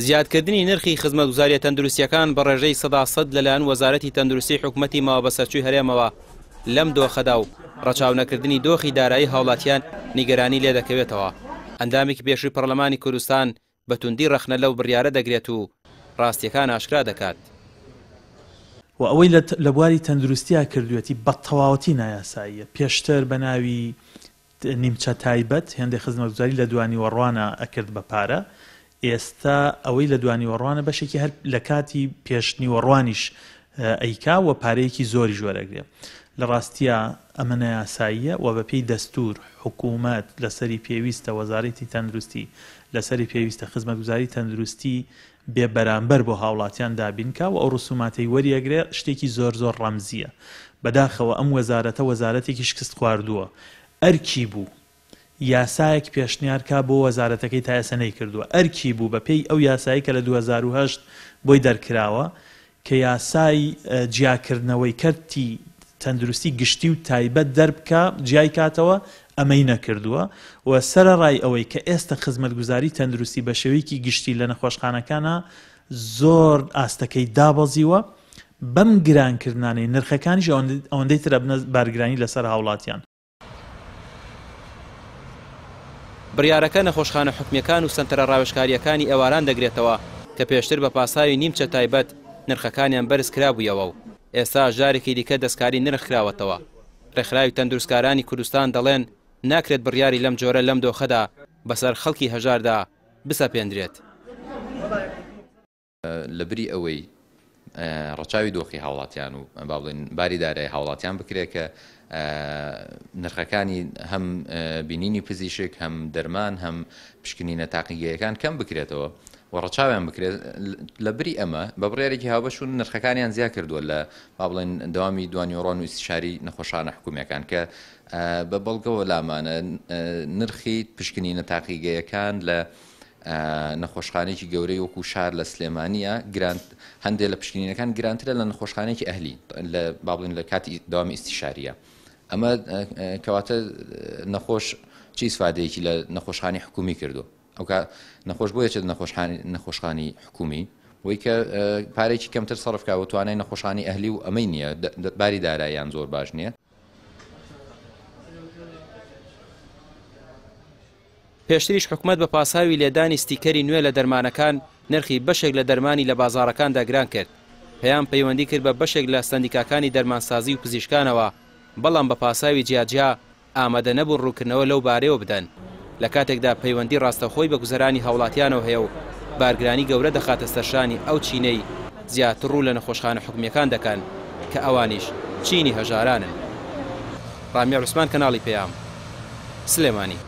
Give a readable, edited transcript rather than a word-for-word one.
زیادکردنی نرخی خزمەتگوزارییە تەندروستییەکان بە ڕێژەی 100% لەلایەن وەزارەتی تەندروستی حکومەتی ماوەبەسەرچووی هەرێمەوە لەم دۆخەدا و ڕەچاونەکردنی دۆخی دارایی هاوڵاتیان نیگەرانی لێدەکەوێتەوە. ئەندامێکی پێشووی پەڕلەمانی کوردستان بە توندی ڕەخنە لەو بڕیارە دەگرێت و ڕاستییەکان ئاشکرا دەکات. و ئەوەی لە بواری تەندروستیا کردویەتی بە تەواوەتی نایاساییە، پێشتر بە ناوی نیمچە تایبەت هێندێک خزمەتگوزاری لە دوانیوەڕوانە ئەکرد بە پارە، ئێستا ئەوەی لە دوانیوەڕوانە بەشێکی هەر لە کاتی پێش نیوەڕوانیش ئەیکا و پارەیەکی زۆریش وەرەگرێ. لە ڕاستیا ئەمە نایاساییە و بە پێی دەستوور حکوومەت لەسەری پێویستە وەزارەتی تەندروستی لەسەری پێویستە خزمەتگوزاری تەندروستی بێ بەرامبەر بۆ هاوڵاتیان دابین کا و ئەو ڕسوماتەی وەریەگرێ شتێکی زۆر زۆر ڕەمزیە. بەداخەوە ئەم وەزارەتە وەزارەتێکی شکست خواردووە. ئەرکی بوو یاسایەک پێشنیار کا بۆ وەزارەتەکەی تا ئێستا نەیکردووە. ئەرکی بوو بە پێی ئەو یاسایەی کە لە 2008 بۆی دەرکراوە کە یاسای جیاکردنەوەی کەرتی تەندروستی گشتی و تایبەت دەربکا جیای کاتەوە ئەمەی نەکردووە و سەرەڕای ئەوەی کە ئێستە خزمەتگوزاری تەندروستی بە شێوەیەکی گشتی لە نەخۆشخانەکانا زۆر ئاستەکەی دابەزیوە بەم گرانکردنانەی نرخەکانیش ئەوەندەی تر ئەبنە بارگرانی لەسەر هاوڵاتیان. بڕیارەکە نەخۆشخانە حکومییەکان و سەنتەرە ڕاوێژکارییەکانی ئێواران دەگرێتەوە کە پێشتر بە پاساوی نیمچە تایبەت نرخەکانیان بەرز کرابوویەوە و ئێستاش جارێکی دیکە دەستکاری نرخ کراوەتەوە. ڕێکخراوی تەندروستکارانی کوردستان دەڵێن ناکرێت بڕیاری لەم جۆرە لەم دۆخەدا بەسەر خەڵکی هەژاردا بسەپێندرێت. لەبری ئەوەی ڕەچاوی دۆخی هاوڵاتیان و با بڵێین باری دارایی هاوڵاتیان بکرێت کە نرخەکانی هەم بینینی پزیشک هەم دەرمان هەم پشکنینە تاقیگەیەکان کەم بکرێتەوە و ڕەچاویان بکرێت لە بری ئەمە بە بڕیارێکی هاوبەش و نرخەکانیان زیا کردووە لە با بڵێن دەوامی دوانیۆڕۆن و ئیستیشاری نەخۆشانە حکومیەکان کە بە بەڵگەوە لامانە نرخی پشکنینە تاقیگەیەکان لە نەخۆشخانەیەکی گەورەی وەکو شار لە سلێمانیە گران هەندێک لە پشکنینەکان گرانترە لە نەخۆشخانەیەکی ئەهلی لە با بڵێن لە کاتی دەوامی ئیستیشاریە ئەمە کەواتە نەخۆش چی ئیسفادەیەکی لە نەخۆشخانی حکومی کردو ئەوکە نەخۆش بۆ یەچێت نەخۆشخانی حکومی بۆی کە پارێکی کەمتر سەرف کا و توانای نەخۆشخانی ئەهلی و ئەمەی نییە باری داراییان زۆر باش نییە. پێشتریش حکومەت بە پاساوی لێدانی ستیکەری نوێ لە دەرمانەکان، نرخی بەشێک لە دەرمانی لە بازاڕەکاندا گران کرد. پەیام پەیوەندی کرد بە بەشێک لە سەندیکاکانی دەرمانسازی و پزیشکانەوە، بەڵام بە پاساوی جیاجیا ئامادە نەبوون ڕوونکردنەوە لەو بارەیەوە بدەن، لە کاتێکدا پەیوەندی ڕاستەوخۆی بە گوزەرانی هاوڵاتیانەوە هەیە و بارگرانی گەورە دەخاتە سەرشانی ئەو چینەی زیاتر ڕوو لە نەخۆشخانە حکومییەکان دەکەن کە ئەوانیش چینی هەژارانن. ڕامیار عوسمان کەناڵی پەیام، سلێمانی.